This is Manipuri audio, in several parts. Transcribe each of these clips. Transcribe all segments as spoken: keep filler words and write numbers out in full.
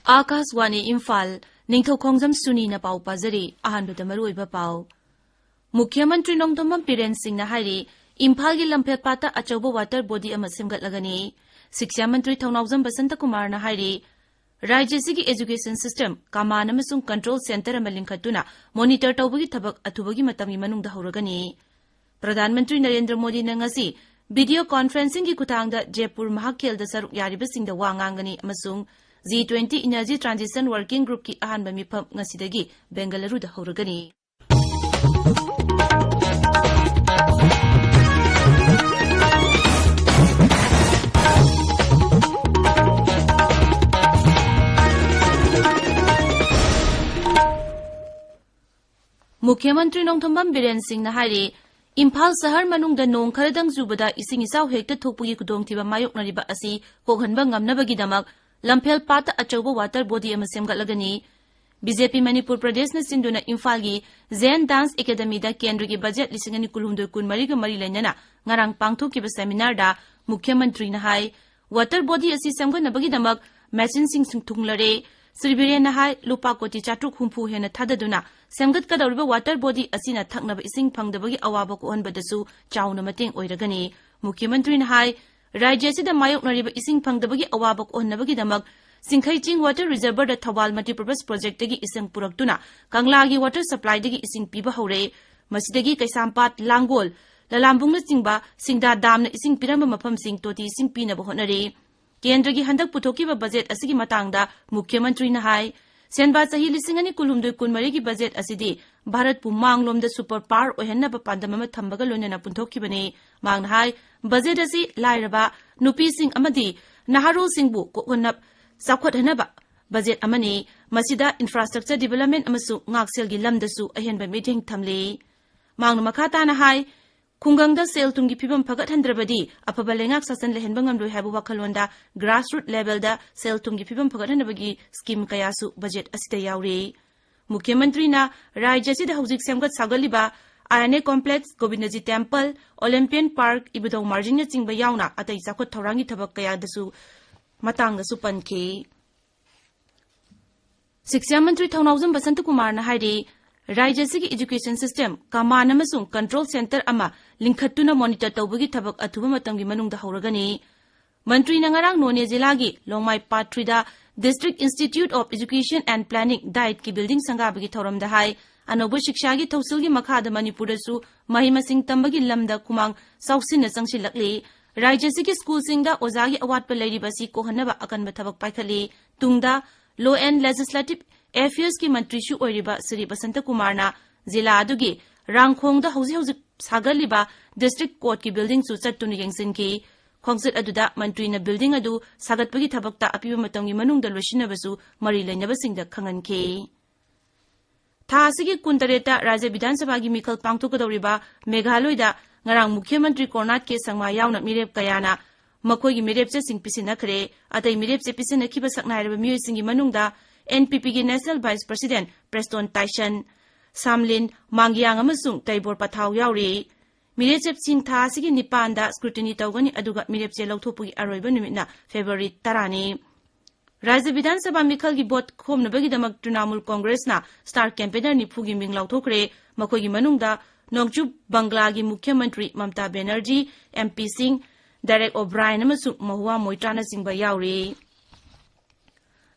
ꯑꯥꯀꯥꯁꯋꯥꯅꯤ ꯏꯝꯐꯥꯜ, ꯅꯤꯡꯊꯧꯈꯣꯡꯖꯝ ꯁꯨꯅꯤꯅ ꯄꯥꯎ ꯄꯥꯖꯔꯤ꯫ ꯑꯍꯥꯟꯕꯗ ꯃꯔꯨꯑꯣꯏꯕ ꯄꯥꯎ꯫ ꯃꯨꯈ꯭ꯌ ꯃꯟꯇ꯭ꯔꯤ ꯅꯣꯡꯊꯣꯝꯕꯝ ꯕꯤꯔꯦꯟ ꯁꯤꯡꯅ ꯍꯥꯏꯔꯤ, ꯏꯝꯐꯥꯜꯒꯤ ꯂꯝꯐꯦꯜ ꯄꯥꯠꯇ ꯑꯆꯧꯕ water body ꯑꯃ ꯁꯦꯝꯒꯠꯂꯒꯅꯤ꯫ ꯁꯤꯛꯁꯥ ꯃꯟꯇ꯭ꯔꯤ ꯊꯧꯅꯥꯎꯖꯝ ꯕꯁꯟꯇ ꯀꯨꯃꯥꯔꯅ ꯍꯥꯏꯔꯤ, ꯔꯥꯖ꯭ꯌꯁꯤꯒꯤ education system command ꯑꯃꯁꯨꯡ control centre ꯑꯃ ꯂꯤꯡꯈꯠꯇꯨꯅ monitor ꯇꯧꯕꯒꯤ ꯊꯕꯛ ꯑꯊꯨꯕꯒꯤ ꯃꯇꯝꯒꯤ ꯃꯅꯨꯡꯗ ꯍꯧꯔꯒꯅꯤ꯫ ꯄ꯭ꯔꯙꯥꯟ ꯃꯟꯇ꯭ꯔꯤ ꯅꯔꯦꯟꯗ꯭ꯔ ꯃꯣꯗꯤꯅ ꯉꯁꯤ video conferencingꯒꯤ ꯈꯨꯠꯊꯥꯡꯗ ꯖꯦꯄꯨꯔ ꯃꯍꯥꯛꯈꯦꯜꯗ ꯁꯔꯨꯛ ꯌꯥꯔꯤꯕꯁꯤꯡꯗ ꯋꯥ ꯉꯥꯡꯒꯅꯤ ꯑꯃꯁꯨꯡ G twenty Energy Transition Working Groupꯀꯤ ꯑꯍꯥꯟꯕ ꯃꯤꯐꯝ ꯉꯁꯤꯗꯒꯤ ꯕꯦꯡꯒꯂꯨꯔꯨꯗ ꯍꯧꯔꯒꯅꯤ꯫ ꯃꯨꯈ꯭ꯌ ꯃꯟꯇ꯭ꯔꯤ ꯅꯣꯡꯊꯣꯝꯕꯝ ꯕꯤꯔꯦꯟ ꯁꯤꯡꯅ ꯍꯥꯏꯔꯤ, ꯏꯝꯐꯥꯜ ꯁꯍꯔ ꯃꯅꯨꯡꯗ ꯅꯣꯡ ꯈꯔꯗꯪ ꯆꯨꯕꯗ ꯏꯁꯤꯡ ꯏꯆꯥꯎ ꯍꯦꯛꯇ ꯊꯣꯛꯄꯒꯤ ꯈꯨꯗꯣꯡꯊꯤꯕ ꯃꯥꯌꯣꯛꯅꯔꯤꯕ ꯑꯁꯤ ꯀꯣꯛꯍꯟꯕ ꯉꯝꯅꯕꯒꯤꯗꯃꯛ ꯂꯝꯐꯦꯜ ꯄꯥꯠꯇ ꯑꯆꯧꯕ water body ꯑꯃ ꯁꯦꯝꯒꯠꯂꯒꯅꯤ꯫ ꯕꯤ ꯖꯦ ꯄꯤ ꯃꯅꯤꯄꯨꯔ ꯄ꯭ꯔꯗꯦꯁꯅ ꯁꯤꯟꯗꯨꯅ ꯏꯝꯐꯥꯜꯒꯤ Zen Dance Academyꯗ ꯀꯦꯟꯗ꯭ꯔꯒꯤ budget ꯂꯤꯁꯤꯡ ꯑꯅꯤ ꯀꯨꯟꯍꯨꯝꯗꯣꯏ ꯀꯨꯟꯃꯔꯤꯒ ꯃꯔꯤ ꯂꯩꯅꯅ ꯉꯔꯥꯡ ꯄꯥꯡꯊꯣꯛꯈꯤꯕ seminarꯗ ꯃꯨꯈ꯭ꯌ ꯃꯟꯇ꯭ꯔꯤꯅ ꯍꯥꯏ, water body ꯑꯁꯤ ꯁꯦꯝꯒꯠꯅꯕꯒꯤꯗꯃꯛ machineꯁꯤꯡ ꯊꯨꯡꯂꯔꯦ꯫ ꯁ꯭ꯔꯤ ꯕꯤꯔꯦꯟꯅ ꯍꯥꯏ, ꯂꯨꯄꯥ ꯀꯣꯇꯤ ꯆꯥꯇ꯭ꯔꯨꯛ ꯍꯨꯝꯐꯨ ꯍꯦꯟꯅ ꯊꯥꯗꯗꯨꯅ ꯁꯦꯝꯒꯠꯀꯗꯧꯔꯤꯕ water body ꯑꯁꯤꯅ ꯊꯛꯅꯕ ꯏꯁꯤꯡ ꯐꯪꯗꯕꯒꯤ ꯑꯋꯥꯕ ꯀꯣꯛꯍꯟꯕꯗꯁꯨ ꯆꯥꯎꯅ ꯃꯇꯦꯡ ꯑꯣꯏꯔꯒꯅꯤ꯫ ꯃꯨꯈ꯭ꯌ ꯃꯟꯇ꯭ꯔꯤꯅ ꯍꯥꯏ, ꯔꯥꯖ꯭ꯌ ꯑꯁꯤꯗ ꯃꯥꯌꯣꯛꯅꯔꯤꯕ ꯏꯁꯤꯡ ꯐꯪꯗꯕꯒꯤ ꯑꯋꯥꯕ ꯀꯣꯛꯍꯟꯅꯕꯒꯤꯗꯃꯛ ꯁꯤꯡꯈꯩ ꯆꯤꯡ water reservoirꯗ ꯊꯧꯕꯥꯜ multipurpose projectꯇꯒꯤ ꯏꯁꯤꯡ ꯄꯨꯔꯛꯇꯨꯅ ꯀꯪꯂꯥꯒꯤ water supplyꯗꯒꯤ ꯏꯁꯤꯡ ꯄꯤꯕ ꯍꯧꯔꯦ꯫ ꯃꯁꯤꯗꯒꯤ ꯀꯩꯁꯥꯝꯄꯥꯠ, ꯂꯥꯡꯒꯣꯜ, ꯂꯂꯥꯝꯕꯨꯡꯅꯆꯤꯡꯕ ꯁꯤꯡꯗꯥ damꯅ ꯏꯁꯤꯡ ꯄꯤꯔꯝꯕ ꯃꯐꯝꯁꯤꯡ ꯇꯣꯇꯤ ꯏꯁꯤꯡ ꯄꯤꯅꯕ ꯍꯣꯠꯅꯔꯤ꯫ ꯀꯦꯟꯗ꯭ꯔꯒꯤ ꯍꯟꯗꯛ ꯄꯨꯊꯣꯛꯈꯤꯕ budget ꯑꯁꯤꯒꯤ ꯃꯇꯥꯡꯗ ꯃꯨꯈ꯭ꯌ ꯃꯟꯇ꯭ꯔꯤꯅ ꯍꯥꯏ, ꯁꯦꯟꯕꯥ ꯆꯍꯤ ꯂꯤꯁꯤꯡ ꯑꯅꯤ ꯀꯨꯟꯍꯨꯝꯗꯣꯏ ꯀꯨꯟꯃꯔꯤꯒꯤ budget ꯑꯁꯤꯗꯤ ꯚꯥꯔꯠꯄꯨ ꯃꯥꯡꯂꯣꯝꯗ super power ꯑꯣꯏꯍꯟꯅꯕ ꯄꯥꯟꯗꯝ ꯑꯃ ꯊꯝꯕꯒ ꯂꯣꯏꯅꯅ ꯄꯨꯊꯣꯛꯈꯤꯕꯅꯤ꯫ ꯃꯍꯥꯛꯅ ꯍꯥꯏ, budget ꯑꯁꯤ ꯂꯥꯏꯔꯕ, ꯅꯨꯄꯤꯁꯤꯡ ꯑꯃꯗꯤ ꯅꯍꯥꯔꯣꯜꯁꯤꯡꯕꯨ ꯀꯣꯛꯍꯟꯅ-, ꯆꯥꯎꯈꯠꯍꯟꯅꯕ budget ꯑꯃꯅꯤ꯫ ꯃꯁꯤꯗ infrastructure development ꯑꯃꯁꯨꯡ ꯉꯥꯛꯁꯦꯜꯒꯤ ꯂꯝꯗꯁꯨ ꯑꯍꯦꯟꯕ ꯃꯤꯠꯌꯦꯡ ꯊꯝꯂꯤ꯫ ꯃꯍꯥꯛꯅ ꯃꯈꯥ ꯇꯥꯅ ꯍꯥꯏ, ꯈꯨꯡꯒꯪꯗ ꯁꯦꯜ ꯊꯨꯝꯒꯤ ꯐꯤꯕꯝ ꯐꯒꯠꯍꯟꯗ꯭ꯔꯕꯗꯤ ꯑꯐꯕ ꯂꯩꯉꯥꯛ ꯁꯥꯁꯟ ꯂꯩꯍꯟꯕ ꯉꯝꯂꯣꯏ ꯍꯥꯏꯕ ꯋꯥꯈꯜꯂꯣꯟꯗ grassroot levelꯗ ꯁꯦꯜ ꯊꯨꯝꯒꯤ ꯐꯤꯕꯝ ꯐꯒꯠꯍꯟꯅꯕꯒꯤ scheme ꯀꯌꯥꯁꯨ budget ꯑꯁꯤꯗ ꯌꯥꯎꯔꯤ꯫ ꯃꯨꯈ꯭ꯌ ꯃꯟꯇ꯭ꯔꯤꯅ ꯔꯥꯖ꯭ꯌ ꯑꯁꯤꯗ ꯍꯧꯖꯤꯛ ꯁꯦꯝꯒꯠ ꯁꯥꯒꯠꯂꯤꯕ I N A complex, Govindaji temple, Olympian park, ꯏꯕꯨꯙꯧ ꯃꯥꯔꯖꯤꯡꯅꯆꯤꯡꯕ ꯌꯥꯎꯅ ꯑꯇꯩ ꯆꯥꯎꯈꯠ ꯊꯧꯔꯥꯡꯒꯤ ꯊꯕꯛ ꯀꯌꯥꯗꯁꯨ ꯃꯇꯥꯡꯗꯁꯨ ꯄꯟꯈꯤ꯫ ꯁꯤꯛꯁꯥ ꯃꯟꯇ꯭ꯔꯤ ꯊꯧꯅꯥꯎꯖꯝ ꯕꯁꯟꯇ ꯀꯨꯃꯥꯔꯅ ꯍꯥꯏꯔꯤ, ꯔꯥꯖ꯭ꯌꯁꯤꯒꯤ education system command ꯑꯃꯁꯨꯡ control centre ꯑꯃ ꯂꯤꯡꯈꯠꯇꯨꯅ monitor ꯇꯧꯕꯒꯤ ꯊꯕꯛ ꯑꯊꯨꯕ ꯃꯇꯝꯒꯤ ꯃꯅꯨꯡꯗ ꯍꯧꯔꯒꯅꯤ꯫ ꯃꯟꯇ꯭ꯔꯤꯅ ꯉꯔꯥꯡ ꯅꯣꯅꯦ ꯖꯤꯂꯥꯒꯤ ꯂꯣꯡꯃꯥꯏ ꯄꯥꯠ three the District Institute of Education and Planning, DIET ꯀꯤ building ꯁꯪꯒꯥꯕꯒꯤ ꯊꯧꯔꯝꯗ ꯍꯥꯏ, ꯑꯅꯧꯕ ꯁꯤꯛꯁꯥꯒꯤ ꯊꯧꯁꯤꯜꯒꯤ ꯃꯈꯥꯗ ꯃꯅꯤꯄꯨꯔꯗꯁꯨ ꯃꯍꯩ ꯃꯁꯤꯡ ꯇꯝꯕꯒꯤ ꯂꯝꯗ ꯈꯨꯃꯥꯡ ꯆꯥꯎꯁꯤꯟꯅ ꯆꯪꯁꯤꯜꯂꯛꯂꯤ꯫ ꯔꯥꯖ꯭ꯌꯁꯤꯒꯤ ꯁ꯭ꯀꯨꯜꯁꯤꯡꯗ ꯑꯣꯖꯥꯒꯤ ꯑꯋꯥꯠꯄ ꯂꯩꯔꯤꯕ ꯑꯁꯤ ꯀꯣꯛꯍꯟꯅꯕ ꯑꯀꯟꯕ ꯊꯕꯛ ꯄꯥꯏꯈꯠꯂꯤ꯫ ꯇꯨꯡꯗ Law and Legislative Affairs ꯀꯤ ꯃꯟꯇ꯭ꯔꯤꯁꯨ ꯑꯣꯏꯔꯤꯕ ꯁ꯭ꯔꯤ ꯕꯁꯟꯇ ꯀꯨꯃꯥꯔꯅ ꯖꯤꯂꯥ ꯑꯗꯨꯒꯤ ꯔꯥꯡꯈꯣꯡꯗ ꯍꯧꯖꯤꯛ ꯍꯧꯖꯤꯛ ꯁꯥꯒꯠꯂꯤꯕ District Court ꯀꯤ building ꯁꯨ ꯆꯠꯇꯨꯅ ꯌꯦꯡꯁꯤꯟꯈꯤ꯫ ꯈꯣꯡꯆꯠ ꯑꯗꯨꯗ ꯃꯟꯇ꯭ꯔꯤꯅ building ꯑꯗꯨ ꯁꯥꯒꯠꯄꯒꯤ ꯊꯕꯛꯇ ꯑꯄꯤꯕ ꯃꯇꯝꯒꯤ ꯃꯅꯨꯡꯗ ꯂꯣꯏꯁꯤꯟꯅꯕꯁꯨ ꯃꯔꯤ ꯂꯩꯅꯕꯁꯤꯡꯗ ꯈꯪꯍꯟꯈꯤ꯫ ꯊꯥ ꯑꯁꯤꯒꯤ ꯀꯨꯟꯇꯔꯦꯠꯇ ꯔꯥꯖ꯭ꯌ ꯕꯤꯙꯥꯟ ꯁꯚꯥꯒꯤ ꯃꯤꯈꯜ ꯄꯥꯡꯊꯣꯛꯀꯗꯧꯔꯤꯕ ꯃꯦꯘꯥꯂꯣꯏꯗ ꯉꯔꯥꯡ ꯃꯨꯈ꯭ꯌ ꯃꯟꯇ꯭ꯔꯤ ꯀꯣꯔꯅꯥꯠ ꯀꯦ ꯁꯪꯃꯥ ꯌꯥꯎꯅ ꯃꯤꯔꯦꯞ ꯀꯌꯥꯅ ꯃꯈꯣꯏꯒꯤ ꯃꯤꯔꯦꯞꯆꯦꯁꯤꯡ ꯄꯤꯁꯤꯟꯅꯈ꯭ꯔꯦ꯫ ꯑꯇꯩ ꯃꯤꯔꯦꯞꯆꯦ ꯄꯤꯁꯤꯟꯅꯈꯤꯕ ꯁꯛꯅꯥꯏꯔꯕ ꯃꯤꯑꯣꯏꯁꯤꯡꯒꯤ ꯃꯅꯨꯡꯗ N P P ꯒꯤ National Vice President ꯄ꯭ꯔꯦꯁꯇꯣꯟ ꯇꯥꯏꯁꯟ, ꯁꯥꯝꯂꯤꯟ ꯃꯥꯡꯒꯤꯌꯥꯡ ꯑꯃꯁꯨꯡ ꯇꯩꯕꯣꯔ ꯄꯊꯥꯎ ꯌꯥꯎꯔꯤ꯫ ꯃꯤꯔꯦꯞꯆꯦꯁꯤꯡ ꯊꯥ ꯑꯁꯤꯒꯤ ꯅꯤꯄꯥꯟꯗ scrutiny ꯇꯧꯒꯅꯤ, ꯑꯗꯨꯒ ꯃꯤꯔꯦꯞꯆꯦ ꯂꯧꯊꯣꯛꯄꯒꯤ ꯑꯔꯣꯏꯕ ꯅꯨꯃꯤꯠꯅ February ꯇꯔꯥꯅꯤ꯫ ꯔꯥꯖ꯭ꯌ ꯕꯤꯙꯥꯟ ꯁꯚꯥ ꯃꯤꯈꯜꯒꯤ vote ꯈꯣꯝꯅꯕꯒꯤꯗꯃꯛ ꯇ꯭ꯔꯤꯅꯥꯃꯨꯜ ꯀꯣꯡꯒ꯭ꯔꯦꯁꯅ star campaigner ꯅꯤꯐꯨꯒꯤ ꯃꯤꯡ ꯂꯥꯎꯊꯣꯛꯈ꯭ꯔꯦ꯫ ꯃꯈꯣꯏꯒꯤ ꯃꯅꯨꯡꯗ ꯅꯣꯡꯆꯨꯞ ꯕꯪꯒ꯭ꯂꯥꯒꯤ ꯃꯨꯈ꯭ꯌ ꯃꯟꯇ꯭ꯔꯤ ꯃꯝꯇꯥ ꯕꯦꯅꯔꯖꯤ, M P ꯁꯤꯡ, ꯗꯦꯔꯦꯛ ꯑꯣꯕ꯭ꯔꯥꯏꯟ ꯑꯃꯁꯨꯡ ꯃꯍꯨꯋꯥ ꯃꯣꯏꯇ꯭ꯔꯥꯅꯆꯤꯡꯕ ꯌꯥꯎꯔꯤ꯫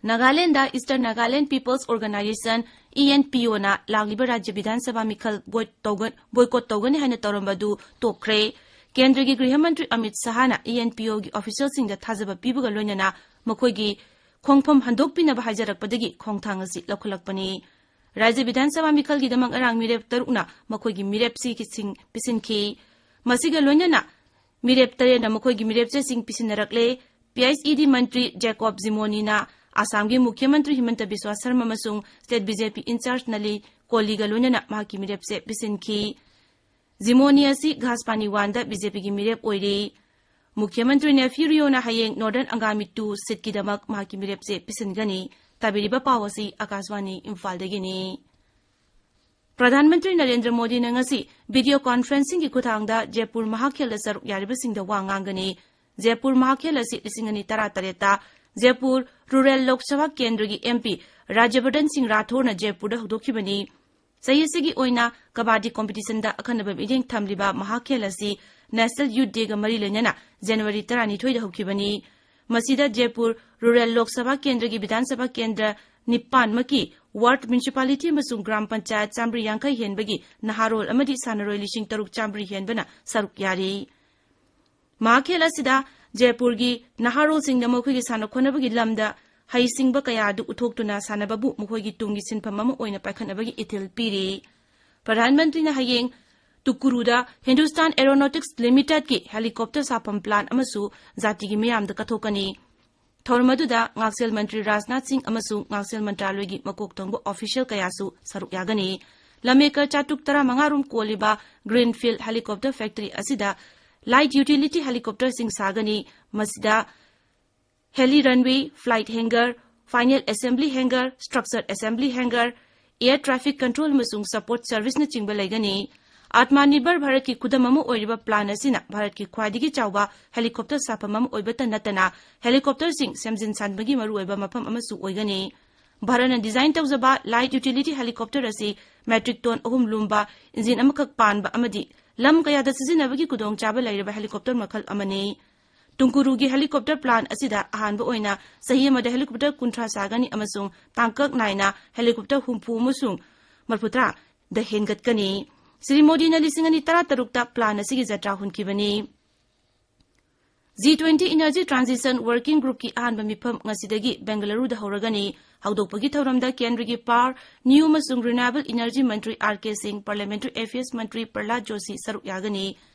Nagaland Eastern Nagaland People's Organization, E N P O ꯅ ꯂꯥꯛꯂꯤꯕ ꯔꯥꯖ꯭ꯌ ꯕꯤꯙꯥꯟ ꯁꯚꯥ ꯃꯤꯈꯜ boycott ꯇꯧꯒ-, boycott ꯇꯧꯒꯅꯤ ꯍꯥꯏꯅ ꯇꯧꯔꯝꯕ ꯑꯗꯨ ꯇꯣꯛꯈ꯭ꯔꯦ꯫ ꯀꯦꯟꯗ꯭ꯔꯒꯤ ꯒ꯭ꯔꯤꯍ ꯃꯟꯇ꯭ꯔꯤ Amit ꯁꯍꯥꯅ E N P O ꯒꯤ official ꯁꯤꯡꯗ ꯊꯥꯖꯕ ꯄꯤꯕꯒ ꯂꯣꯏꯅꯅ ꯃꯈꯣꯏꯒꯤ ꯈꯣꯡꯐꯝ ꯍꯟꯗꯣꯛꯄꯤꯅꯕ ꯍꯥꯏꯖꯔꯛꯄꯗꯒꯤ ꯈꯣꯡꯊꯥꯡ ꯑꯁꯤ ꯂꯧꯈꯠꯂꯛꯄꯅꯤ꯫ ꯔꯥꯖ꯭ꯌ ꯕꯤꯙꯥꯟ ꯁꯚꯥ ꯃꯤꯈꯜꯒꯤꯗꯃꯛ ꯉꯔꯥꯡ ꯃꯤꯔꯦꯞ ꯇꯔꯨꯛꯅ ꯃꯈꯣꯏꯒꯤ ꯃꯤꯔꯦꯞ ꯆꯦꯁꯤꯡ ꯄꯤꯁꯤꯟꯈꯤ꯫ ꯃꯁꯤꯒ ꯂꯣꯏꯅꯅ ꯃꯤꯔꯦꯞ ꯇꯔꯦꯠꯅ ꯃꯈꯣꯏꯒꯤ ꯃꯤꯔꯦꯞ ꯆꯦꯁꯤꯡ ꯄꯤꯁꯤꯟꯅꯔꯛꯂꯦ꯫ P H E D ꯃꯟꯇ꯭ꯔꯤ ꯖꯦꯀꯣꯕ ꯖꯤꯃꯣꯅꯤꯅ ꯑꯁꯥꯝꯒꯤ ꯃꯨꯈ꯭ꯌ ꯃꯟꯇ꯭ꯔꯤ ꯍꯤꯃꯟꯇ ꯕꯤꯁ꯭ꯋꯥ ꯁꯔꯃ ꯑꯃꯁꯨꯡ state B J P in-charge ꯅꯂꯤ ꯀꯣꯂꯤꯒ ꯂꯣꯏꯅꯅ ꯃꯍꯥꯛꯀꯤ ꯃꯤꯔꯦꯞ ꯆꯦ ꯄꯤꯁꯤꯟꯈꯤ꯫ ꯖꯤꯃꯣꯅꯤ ꯑꯁꯤ ꯘꯥꯁꯄꯥꯅꯤ one ꯗ B J P ꯒꯤ ꯃꯤꯔꯦꯞ ꯑꯣꯏꯔꯤ꯫ ꯃꯨꯈ꯭ꯌ ꯃꯟꯇ꯭ꯔꯤ ꯅꯦꯐꯤ ꯔꯤꯌꯣꯅ ꯍꯌꯦꯡ Northern Angami two seat ꯀꯤꯗꯃꯛ ꯃꯍꯥꯛꯀꯤ ꯃꯤꯔꯦꯞ ꯆꯦ ꯄꯤꯁꯤꯟꯒꯅꯤ꯫ ꯇꯥꯕꯤꯔꯤꯕ ꯄꯥꯎ ꯑꯁꯤ ꯑꯥꯀꯥꯁꯕꯥꯅꯤ ꯏꯝꯐꯥꯜꯗꯒꯤꯅꯤ꯫ ꯄ꯭ꯔꯙꯥꯟ ꯃꯟꯇ꯭ꯔꯤ ꯅꯔꯦꯟꯗ꯭ꯔ ꯃꯣꯗꯤꯅ ꯉꯁꯤ video conferencing ꯒꯤ ꯈꯨꯠꯊꯥꯡꯗ ꯖꯦꯄꯨꯔ ꯃꯍꯥꯈꯦꯜꯗ ꯁꯔꯨꯛ ꯌꯥꯔꯤꯕꯁꯤꯡꯗ ꯋꯥ ꯉꯥꯡꯒꯅꯤ꯫ ꯖꯦꯄꯨꯔ ꯃꯍꯥꯈꯦꯜ ꯑꯁꯤ ꯂꯤꯁꯤꯡ ꯑꯅꯤ ꯇꯔꯥꯇꯔꯦꯠꯇ ꯖꯦꯄꯨꯔ Rural ꯂꯣꯛ ꯁꯚꯥ ꯀꯦꯟꯗ꯭ꯔꯒꯤ M P ꯔꯥꯖ꯭ꯌꯕꯔꯙꯟ ꯁꯤꯡ ꯔꯥꯊꯣꯔꯅ ꯖꯦꯄꯨꯔꯗ ꯍꯧꯗꯣꯛꯈꯤꯕꯅꯤ꯫ ꯆꯍꯤ ꯑꯁꯤꯒꯤ ꯑꯣꯏꯅ ꯀꯕꯥꯗꯤ ꯀꯣꯝꯄꯤꯇꯤꯁꯟꯗ ꯑꯈꯟꯅꯕ ꯃꯤꯠꯌꯦꯡ ꯊꯝꯂꯤꯕ ꯃꯍꯥꯈꯦꯜ ꯑꯁꯤ ꯅꯦꯁꯅꯦꯜ ꯌꯨꯊ ꯗꯦꯒ ꯃꯔꯤ ꯂꯩꯅꯅ ꯖꯅꯋꯥꯔꯤ ꯇꯔꯥꯅꯤꯊꯣꯏꯗ ꯍꯧꯈꯤꯕꯅꯤ꯫ ꯃꯁꯤꯗ ꯖꯦꯄꯨꯔ ꯔꯨꯔꯦꯜ ꯂꯣꯛ ꯁꯚꯥ ꯀꯦꯟꯗ꯭ꯔꯒꯤ ꯕꯤꯙꯥꯟ ꯁꯚꯥ ꯀꯦꯟꯗ꯭ꯔ ꯅꯤꯄꯥꯟꯃꯛꯀꯤ ꯋꯥꯔꯗ, ꯃ꯭ꯌꯨꯅꯤꯁꯤꯄꯥꯂꯤꯇꯤ ꯑꯃꯁꯨꯡ ꯒ꯭ꯔꯥꯝ ꯄꯟꯆꯥꯌꯠ ꯆꯥꯃꯔꯤ ꯌꯥꯡꯈꯩ ꯍꯦꯟꯕꯒꯤ ꯅꯍꯥꯔꯣꯜ ꯑꯃꯗꯤ ꯁꯥꯟꯅꯔꯣꯏ ꯂꯤꯁꯤꯡ ꯇꯔꯨꯛ ꯆꯥꯃꯔꯤ ꯍꯦꯟꯕꯅ ꯁꯔꯨꯛ ꯌꯥꯔꯤ꯫ ꯃꯍꯥꯈꯦꯜ ꯑꯁꯤꯗ ꯖꯦꯄꯨꯔꯒꯤ ꯅꯍꯥꯔꯣꯜꯁꯤꯡꯗ ꯃꯈꯣꯏꯒꯤ ꯁꯥꯟꯅ ꯈꯣꯠꯅꯕꯒꯤ ꯂꯝꯗ ꯍꯩꯁꯤꯡꯕ ꯀꯌꯥ ꯑꯗꯨ ꯎꯠꯊꯣꯛꯇꯨꯅ ꯁꯥꯟꯅꯕꯕꯨ ꯃꯈꯣꯏꯒꯤ ꯇꯨꯡꯒꯤ ꯁꯤꯟꯐꯝ ꯑꯃ ꯑꯣꯏꯅ ꯄꯥꯏꯈꯠꯅꯕꯒꯤ ꯏꯊꯤꯜ ꯄꯤꯔꯤ꯫ ꯄ꯭ꯔꯙꯥꯟ ꯃꯟꯇ꯭ꯔꯤꯅ ꯍꯌꯦꯡ ꯇꯨꯀꯨꯔꯨꯗ ꯍꯤꯟꯗꯨꯁꯇꯥꯟ ꯑꯦꯔꯣꯅꯣꯇꯤꯛꯁ ꯂꯤꯃꯤꯇꯦꯗꯀꯤ ꯍꯦꯂꯤꯀꯣꯞꯇꯔ ꯁꯥꯐꯝ ꯄ꯭ꯂꯥꯟ ꯑꯃꯁꯨ ꯖꯥꯇꯤꯒꯤ ꯃꯤꯌꯥꯝꯗ ꯀꯠꯊꯣꯛꯀꯅꯤ꯫ ꯊꯧꯔꯝ ꯑꯗꯨꯗ ꯉꯥꯛꯁꯦꯜ ꯃꯟꯇ꯭ꯔꯤ ꯔꯥꯖꯅꯥꯊ ꯁꯤꯡ ꯑꯃꯁꯨꯡ ꯉꯥꯛꯁꯦꯜ ꯃꯟꯇ꯭ꯔꯥꯂꯣꯏꯒꯤ ꯃꯀꯣꯛ ꯊꯣꯡꯕ ꯑꯣꯐꯤꯁꯤꯌꯦꯜ ꯀꯌꯥꯁꯨ ꯁꯔꯨꯛ ꯌꯥꯒꯅꯤ꯫ ꯂꯝ ꯑꯦꯀꯔ ꯆꯥꯇ꯭ꯔꯨꯛ ꯇꯔꯥꯃꯉꯥ ꯔꯣꯝ ꯀꯣꯜꯂꯤꯕ ꯒ꯭ꯔꯤꯟꯐꯤꯜꯗ ꯍꯦꯂꯤꯀꯣꯞꯇꯔ ꯐꯦꯛꯇꯔꯤ ꯑꯁꯤꯗ ꯂꯥꯏꯠ ꯌꯨꯇꯤꯂꯤꯇꯤ ꯍꯦꯂꯤꯀꯣꯞꯇꯔꯁꯤꯡ ꯁꯥꯒꯅꯤ꯫ ꯃꯁꯤꯗ heli runway, flight hangar, final assembly hangar, structure assembly hangar, air traffic control ꯑꯃꯁꯨꯡ ꯁꯄꯣꯔꯠ ꯁꯔꯚꯤꯁꯅꯆꯤꯡꯕ ꯂꯩꯒꯅꯤ꯫ ꯑꯥꯇꯃꯥ ꯅꯤꯔꯚꯔ ꯚꯥꯔꯠꯀꯤ ꯈꯨꯗꯝ ꯑꯃ ꯑꯣꯏꯔꯤꯕ ꯄ꯭ꯂꯥꯟ ꯑꯁꯤꯅ ꯚꯥꯔꯠꯀꯤ ꯈ꯭ꯋꯥꯏꯗꯒꯤ ꯆꯥꯎꯕ ꯍꯦꯂꯤꯀꯣꯞꯇꯔ ꯁꯥꯐꯝ ꯑꯃ ꯑꯣꯏꯕꯇ ꯅꯠꯇꯅ ꯍꯦꯂꯤꯀꯣꯞꯇꯔꯁꯤꯡ ꯁꯦꯝꯖꯤꯟ ꯁꯥꯟꯕꯒꯤ ꯃꯔꯨꯑꯣꯏꯕ ꯃꯐꯝ ꯑꯃꯁꯨ ꯑꯣꯏꯒꯅꯤ꯫ ꯚꯥꯔꯠꯅ ꯗꯤꯖꯥꯏꯟ ꯇꯧꯖꯕ ꯂꯥꯏꯠ ꯌꯨꯇꯤꯂꯤꯇꯤ ꯍꯦꯂꯤꯀꯣꯞꯇꯔ ꯑꯁꯤ ꯃꯦꯇ꯭ꯔꯤꯛ ꯇꯣꯟ ꯑꯍꯨꯝ ꯂꯨꯝꯕ, ꯏꯟꯖꯤꯟ ꯑꯃꯈꯛ ꯄꯥꯟꯕ ꯑꯃꯗꯤ ꯂꯝ ꯀꯌꯥꯗ ꯁꯤꯖꯤꯟꯅꯕꯒꯤ ꯈꯨꯗꯣꯡꯆꯥꯕ ꯂꯩꯔꯕ ꯍꯦꯂꯤꯀꯣꯞꯇꯔ ꯃꯈꯜ ꯑꯃꯅꯤ꯫ ꯇꯨꯡꯀꯨꯔꯨꯒꯤ ꯍꯦꯂꯤꯀꯣꯞꯇꯔ ꯄ꯭ꯂꯥꯟ ꯑꯁꯤꯗ ꯑꯍꯥꯟꯕ ꯑꯣꯏꯅ ꯆꯍꯤ ꯑꯃꯗ ꯍꯦꯂꯤꯀꯣꯞꯇꯔ ꯀꯨꯟꯊ꯭ꯔꯥ ꯁꯥꯒꯅꯤ ꯑꯃꯁꯨꯡ ꯇꯥꯡꯀꯛ ꯅꯥꯏꯅ ꯍꯦꯂꯤꯀꯣꯞꯇꯔ ꯍꯨꯝꯐꯨ ꯑꯃꯁꯨꯡ ꯃꯔꯤꯐꯨꯇꯔꯥꯗ ꯍꯦꯟꯒꯠꯀꯅꯤ꯫ ꯁ꯭ꯔꯤ ꯃꯣꯗꯤꯅ ꯂꯤꯁꯤꯡ ꯑꯅꯤ ꯇꯔꯥꯇꯔꯨꯛꯇ ꯄ꯭ꯂꯥꯟ ꯑꯁꯤꯒꯤ ꯖꯇ꯭ꯔꯥ ꯍꯨꯟꯈꯤꯕꯅꯤ꯫ ꯖꯤ ꯇ꯭ꯋꯦꯟꯇꯤ ꯏꯅꯔꯖꯤ ꯇ꯭ꯔꯥꯟꯖꯤꯁꯟ ꯋꯔꯀꯤꯡ ꯒ꯭ꯔꯨꯞꯀꯤ ꯑꯍꯥꯟꯕ ꯃꯤꯐꯝ ꯉꯁꯤꯗꯒꯤ ꯕꯦꯡꯒꯂꯨꯔꯨꯗ ꯍꯧꯔꯒꯅꯤ꯫ ꯍꯧꯗꯣꯛꯄꯒꯤ ꯊꯧꯔꯝꯗ ꯀꯦꯟꯗ꯭ꯔꯒꯤ ꯄꯥꯋꯔ, ꯅ꯭ꯌꯨ ꯑꯃꯁꯨꯡ ꯔꯤꯅ꯭ꯌꯨꯑꯦꯕꯜ ꯏꯅꯔꯖꯤ ꯃꯟꯇ꯭ꯔꯤ ꯑꯥꯔ ꯀꯦ ꯁꯤꯡ, ꯄꯥꯔꯂꯤꯌꯥꯃꯦꯟꯇꯔꯤ ꯑꯦꯐꯤꯌꯔꯁ ꯃꯟꯇ꯭ꯔꯤ ꯄ꯭ꯔꯍꯂꯥꯗ ꯖꯣꯁꯤ ꯁꯔꯨꯛ ꯌꯥꯒꯅꯤ꯫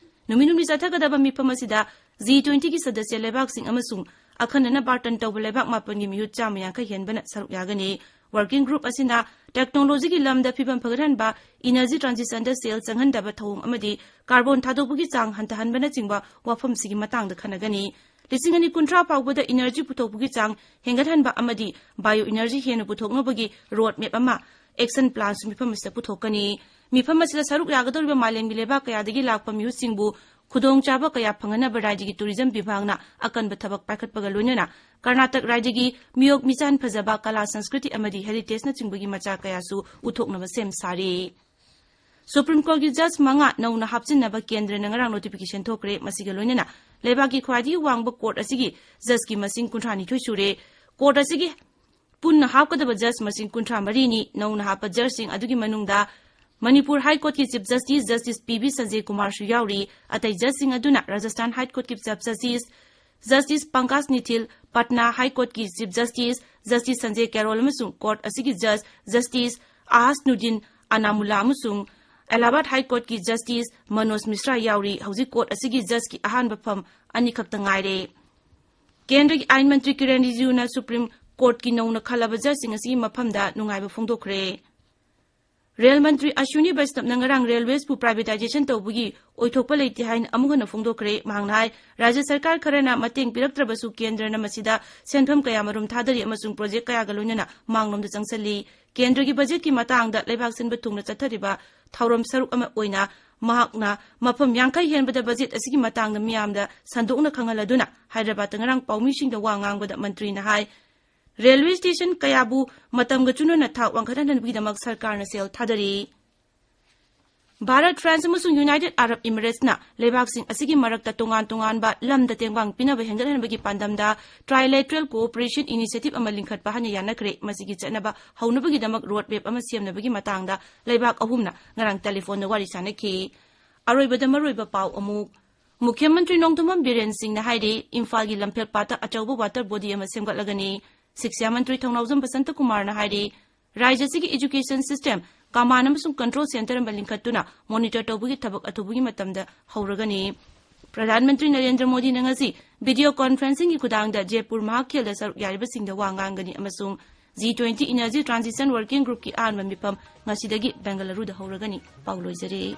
ꯅꯨꯃꯤꯠ ꯍꯨꯝꯅꯤ ꯆꯠꯊꯒꯗꯕ ꯃꯤꯐꯝ ꯑꯁꯤꯗ ꯖꯤ ꯇ꯭ꯋꯦꯟꯇꯤꯒꯤ ꯁꯗꯁ꯭ꯌ ꯂꯩꯕꯥꯛꯁꯤꯡ ꯑꯃꯁꯨꯡ ꯑꯈꯟꯅꯅ ꯕꯥꯔꯇꯟ ꯇꯧꯕ ꯂꯩꯕꯥꯛ ꯃꯥꯄꯟꯒꯤ ꯃꯤꯍꯨꯠ ꯆꯥꯝꯃ ꯌꯥꯡꯈꯩ ꯍꯦꯟꯕꯅ ꯁꯔꯨꯛ ꯌꯥꯒꯅꯤ꯫ ꯋꯔꯀꯤꯡ ꯒ꯭ꯔꯨꯞ ꯑꯁꯤꯅ ꯇꯦꯛꯅꯣꯂꯣꯖꯤꯒꯤ ꯂꯝꯗ ꯐꯤꯕꯝ ꯐꯒꯠꯍꯟꯕ, ꯏꯅꯔꯖꯤ ꯇ꯭ꯔꯥꯟꯖꯤꯁꯟꯗ ꯁꯦꯜ ꯆꯪꯍꯟꯗꯕ ꯊꯧꯑꯣꯡ ꯑꯃꯗꯤ ꯀꯥꯔꯕꯣꯟ ꯊꯥꯗꯣꯛꯄꯒꯤ ꯆꯥꯡ ꯍꯟꯊꯍꯟꯕꯅꯆꯤꯡꯕ ꯋꯥꯐꯝꯁꯤꯒꯤ ꯃꯇꯥꯡꯗ ꯈꯟꯅꯒꯅꯤ꯫ ꯂꯤꯁꯤꯡ ꯑꯅꯤ ꯀꯨꯟꯊ꯭ꯔꯥ ꯐꯥꯎꯕꯗ ꯏꯅꯔꯖꯤ ꯄꯨꯊꯣꯛꯄꯒꯤ ꯆꯥꯡ ꯍꯦꯟꯒꯠꯍꯟꯕ ꯑꯃꯗꯤ ꯕꯥꯏꯑꯣ ꯏꯅꯔꯖꯤ ꯍꯦꯟꯅ ꯄꯨꯊꯣꯛꯅꯕꯒꯤ ꯔꯣꯗ ꯃꯦꯞ ꯑꯃ, ꯑꯦꯛꯁꯟ ꯄ꯭ꯂꯥꯟꯁꯨ ꯃꯤꯐꯝ ꯑꯁꯤꯗ ꯄꯨꯊꯣꯛꯀꯅꯤ꯫ ꯃꯤꯐꯝ ꯑꯁꯤꯗ ꯁꯔꯨꯛ ꯌꯥꯒꯗꯧꯔꯤꯕ ꯃꯥꯂꯦꯝꯒꯤ ꯂꯩꯕꯥꯛ ꯀꯌꯥꯗꯒꯤ ꯂꯥꯛꯄ ꯃꯤꯍꯨꯠꯁꯤꯡꯕꯨ ꯈꯨꯗꯣꯡꯆꯥꯕ ꯀꯌꯥ ꯐꯪꯍꯟꯅꯕ ꯔꯥꯖ꯭ꯌꯒꯤ ꯇꯨꯔꯤꯖꯝ ꯕꯤꯚꯥꯒꯅ ꯑꯀꯟꯕ ꯊꯕꯛ ꯄꯥꯏꯈꯠꯄꯒ ꯂꯣꯏꯅꯅ ꯀꯔꯅꯥꯇꯛ ꯔꯥꯖ꯭ꯌꯒꯤ ꯃꯤꯌꯣꯛ ꯃꯤꯆꯥꯟ ꯐꯖꯕ, ꯀꯂꯥ ꯁꯪꯁꯀ꯭ꯔꯤꯇꯤ ꯑꯃꯗꯤ ꯍꯦꯔꯤꯇꯦꯖꯅꯆꯤꯡꯕꯒꯤ ꯃꯆꯥꯛ ꯀꯌꯥꯁꯨ ꯎꯠꯊꯣꯛꯅꯕ ꯁꯦꯝ ꯁꯥꯔꯤ꯫ ꯁꯨꯄ꯭ꯔꯤꯝ ꯀꯣꯔꯠꯀꯤ ꯖꯖ ꯃꯉꯥ ꯅꯧꯅ ꯍꯥꯞꯆꯤꯟꯅꯕ ꯀꯦꯟꯗ꯭ꯔꯅ ꯉꯔꯥꯡ ꯅꯣꯇꯤꯐꯤꯀꯦꯁꯟ ꯊꯣꯛꯈ꯭ꯔꯦ꯫ ꯃꯁꯤꯒ ꯂꯣꯏꯅꯅ ꯂꯩꯕꯥꯛꯀꯤ ꯈ꯭ꯋꯥꯏꯗꯒꯤ ꯋꯥꯡꯕ ꯀꯣꯔꯠ ꯑꯁꯤꯒꯤ ꯖꯖꯀꯤ ꯃꯁꯤꯡ ꯀꯨꯟꯊ꯭ꯔꯥꯅꯤꯊꯣꯏ ꯁꯨꯔꯦ꯫ ꯀꯣꯔꯠ ꯑꯁꯤꯒꯤ ꯄꯨꯟꯅ ꯍꯥꯞꯀꯗꯕ ꯖꯖ ꯃꯁꯤꯡ ꯀꯨꯟꯊ꯭ꯔꯥ ꯃꯔꯤꯅꯤ꯫ ꯅꯧꯅ ꯍꯥꯞꯄ ꯖꯖꯁꯤꯡ ꯑꯗꯨꯒꯤ ꯃꯅꯨꯡꯗ ꯃꯅꯤꯄꯨꯔ ꯍꯥꯏ ꯀꯣꯔꯠꯀꯤ chief justice justice P B Sanjay ꯀꯨꯃꯥꯔꯁꯨ ꯌꯥꯎꯔꯤ꯫ ꯑꯇꯩ ꯖꯖꯁꯤꯡ ꯑꯗꯨꯅ ꯔꯥꯖꯁꯊꯥꯟ ꯍꯥꯏ ꯀꯣꯔꯠꯀꯤ chief justice justice Pankaj Mithal, Patna high ꯀꯣꯔꯠꯀꯤ chief justice justice Sanjay Karol ꯑꯃꯁꯨꯡ ꯀꯣꯔꯠ ꯑꯁꯤꯒꯤ ꯖꯖ ꯖꯁꯇꯤꯁ ꯑꯍꯥꯁꯅꯨꯗꯤꯟ ꯑꯅꯥꯃꯨꯂꯥ ꯑꯃꯁꯨꯡ ꯑꯦꯂꯥꯍꯥꯕꯥꯗ ꯍꯥꯏ ꯀꯣꯔꯠꯀꯤ ꯖꯁꯇꯤꯁ ꯃꯅꯣꯖ ꯃꯤꯁ꯭ꯔꯥ ꯌꯥꯎꯔꯤ꯫ ꯍꯧꯖꯤꯛ ꯀꯣꯔꯠ ꯑꯁꯤꯒꯤ ꯖꯖꯀꯤ ꯑꯍꯥꯟꯕ ꯐꯝ ꯑꯅꯤꯈꯛꯇ ꯉꯥꯏꯔꯦ꯫ ꯀꯦꯟꯗ꯭ꯔꯒꯤ ꯑꯥꯏꯟ ꯃꯟꯇ꯭ꯔꯤ ꯀꯤꯔꯦꯟ ꯔꯤꯖꯤꯖꯨꯅ ꯁꯨꯄ꯭ꯔꯤꯝ ꯀꯣꯔꯠꯀꯤ ꯅꯧꯅ ꯈꯜꯂꯕ ꯖꯖꯁꯤꯡ ꯑꯁꯤꯒꯤ ꯃꯐꯝꯗ ꯅꯨꯡꯉꯥꯏꯕ ꯐꯣꯡꯗꯣꯛꯈ꯭ꯔꯦ꯫ ꯔꯦꯜ ꯃꯟꯇ꯭ꯔꯤ ꯑꯁ꯭ꯋꯤꯅꯤ ꯕꯩꯁꯅꯕꯅ ꯉꯔꯥꯡ ꯔꯦꯜꯋꯦꯁꯄꯨ ꯄ꯭ꯔꯥꯏꯚꯦꯇꯥꯏꯖꯦꯁꯟ ꯇꯧꯕꯒꯤ ꯑꯣꯏꯊꯣꯛꯄ ꯂꯩꯇꯦ ꯍꯥꯏꯅ ꯑꯃꯨꯛ ꯍꯟꯅ ꯐꯣꯡꯗꯣꯛꯈ꯭ꯔꯦ꯫ ꯃꯍꯥꯛꯅ ꯍꯥꯏ, ꯔꯥꯖ꯭ꯌ ꯁꯔꯀꯥꯔ ꯈꯔꯅ ꯃꯇꯦꯡ ꯄꯤꯔꯛꯇ꯭ꯔꯕꯁꯨ ꯀꯦꯟꯗ꯭ꯔꯅ ꯃꯁꯤꯗ ꯁꯦꯟꯐꯝ ꯀꯌꯥꯃꯔꯨꯝ ꯊꯥꯗꯔꯤ ꯑꯃꯁꯨꯡ ꯄ꯭ꯔꯣꯖꯦꯛ ꯀꯌꯥꯒ ꯂꯣꯏꯅꯅ ꯃꯥꯡꯂꯣꯝꯗ ꯆꯪꯁꯤꯜꯂꯤ꯫ ꯀꯦꯟꯗ꯭ꯔꯒꯤ ꯕꯖꯦꯠꯀꯤ ꯃꯇꯥꯡꯗ ꯂꯩꯕꯥꯛ ꯁꯤꯟꯕ ꯊꯨꯡꯅ ꯆꯠꯊꯔꯤꯕ ꯊꯧꯔꯝ ꯁꯔꯨꯛ ꯑꯃ ꯑꯣꯏꯅ ꯃꯍꯥꯛꯅ ꯃꯐꯝ ꯌꯥꯡꯈꯩ ꯍꯦꯟꯕꯗ ꯕꯖꯦꯠ ꯑꯁꯤꯒꯤ ꯃꯇꯥꯡꯗ ꯃꯤꯌꯥꯝꯗ ꯁꯟꯗꯣꯛꯅ ꯈꯪꯍꯜꯂꯗꯨꯅ ꯍꯥꯏꯗ꯭ꯔꯕꯥꯗꯇ ꯉꯔꯥꯡ ꯄꯥꯎꯃꯤꯁꯤꯡꯗ ꯋꯥ ꯉꯥꯡꯕꯗ ꯃꯟꯇ꯭ꯔꯤꯅ ꯍꯥꯏ, ꯔꯦꯜꯋꯦ ꯁ꯭ꯇꯦꯁꯟ ꯀꯌꯥꯕꯨ ꯃꯇꯝꯒ ꯆꯨꯅꯅ ꯊꯥꯛ ꯋꯥꯡꯈꯠꯍꯟꯅꯕꯒꯤꯗꯃꯛ ꯁꯔꯀꯥꯔꯅ ꯁꯦꯜ ꯊꯥꯗꯔꯤ꯫ ꯚꯥꯔꯠ, ꯐ꯭ꯔꯥꯟꯁ ꯑꯃꯁꯨꯡ ꯌꯨꯅꯥꯏꯇꯦꯗ ꯑꯔꯕ ꯏꯃꯤꯔꯦꯠꯁꯅ ꯂꯩꯕꯥꯛꯁꯤꯡ ꯑꯁꯤꯒꯤ ꯃꯔꯛꯇ ꯇꯣꯉꯥꯟ ꯇꯣꯉꯥꯟꯕ ꯂꯝꯗ ꯇꯦꯡꯕꯥꯡ ꯄꯤꯅꯕ ꯍꯦꯟꯒꯠꯍꯟꯕꯒꯤ ꯄꯥꯟꯗꯝꯗ trilateral cooperation initiative ꯑꯃ ꯂꯤꯡꯈꯠꯄ ꯍꯥꯟꯅ ꯌꯥꯅꯈ꯭ꯔꯦ꯫ ꯃꯁꯤꯒꯤ ꯆꯠꯅꯕ ꯍꯧꯅꯕꯒꯤꯗꯃꯛ ꯔꯣꯗ ꯃꯦꯞ ꯑꯃ ꯁꯦꯝꯅꯕꯒꯤ ꯃꯇꯥꯡꯗ ꯂꯩꯕꯥꯛ ꯑꯍꯨꯝꯅ ꯉꯔꯥꯡ ꯇꯦꯂꯤꯐꯣꯟꯗ ꯋꯥꯔꯤ ꯁꯥꯅꯈꯤ꯫ ꯑꯔꯣꯏꯕꯗ ꯃꯔꯨꯑꯣꯏꯕ ꯄꯥꯎ ꯑꯃꯨꯛ꯫ ꯃꯨꯈ꯭ꯌ ꯃꯟꯇ꯭ꯔꯤ ꯅꯣꯡꯊꯣꯝꯕꯝ ꯕꯤꯔꯦꯟ ꯁꯤꯡꯅ ꯍꯥꯏꯔꯤ, ꯏꯝꯐꯥꯜꯒꯤ ꯂꯝꯐꯦꯜ ꯄꯥꯠꯇ ꯑꯆꯧꯕ ꯋꯥꯇꯔ ꯕꯣꯗꯤ ꯑꯃ ꯁꯦꯝꯒꯠꯂꯒꯅꯤ꯫ ꯁꯤꯛꯁꯥ ꯃꯟꯇ꯭ꯔꯤ ꯊꯧꯅꯥꯎꯖꯝ ꯕꯁꯟꯇ ꯀꯨꯃꯥꯔꯅ ꯍꯥꯏꯔꯤ, ꯔꯥꯖ꯭ꯌ ꯑꯁꯤꯒꯤ education system command ꯑꯃꯁꯨꯡ control centre ꯑꯃ ꯂꯤꯡꯈꯠꯇꯨꯅ monitor ꯇꯧꯕꯒꯤ ꯊꯕꯛ ꯑꯊꯨꯕꯒꯤ ꯃꯇꯝꯗ ꯍꯧꯔꯒꯅꯤ꯫ ꯄ꯭ꯔꯙꯥꯟ ꯃꯟꯇ꯭ꯔꯤ ꯅꯔꯦꯟꯗ꯭ꯔ ꯃꯣꯗꯤꯅ ꯉꯁꯤ video conferencingꯒꯤ ꯈꯨꯊꯥꯡꯗ ꯖꯦꯄꯨꯔ ꯃꯍꯥꯛꯈꯦꯜꯗ ꯁꯔꯨꯛ ꯌꯥꯔꯤꯕꯁꯤꯡꯗ ꯋꯥ ꯉꯥꯡꯒꯅꯤ ꯑꯃꯁꯨꯡ G twenty Energy Transition Working Groupꯀꯤ ꯑꯍꯥꯟꯕ ꯃꯤꯐꯝ ꯉꯁꯤꯗꯒꯤ ꯕꯦꯡꯒꯂꯨꯔꯨꯗ ꯍꯧꯔꯒꯅꯤ꯫ ꯄꯥꯎ ꯂꯣꯏꯖꯔꯦ꯫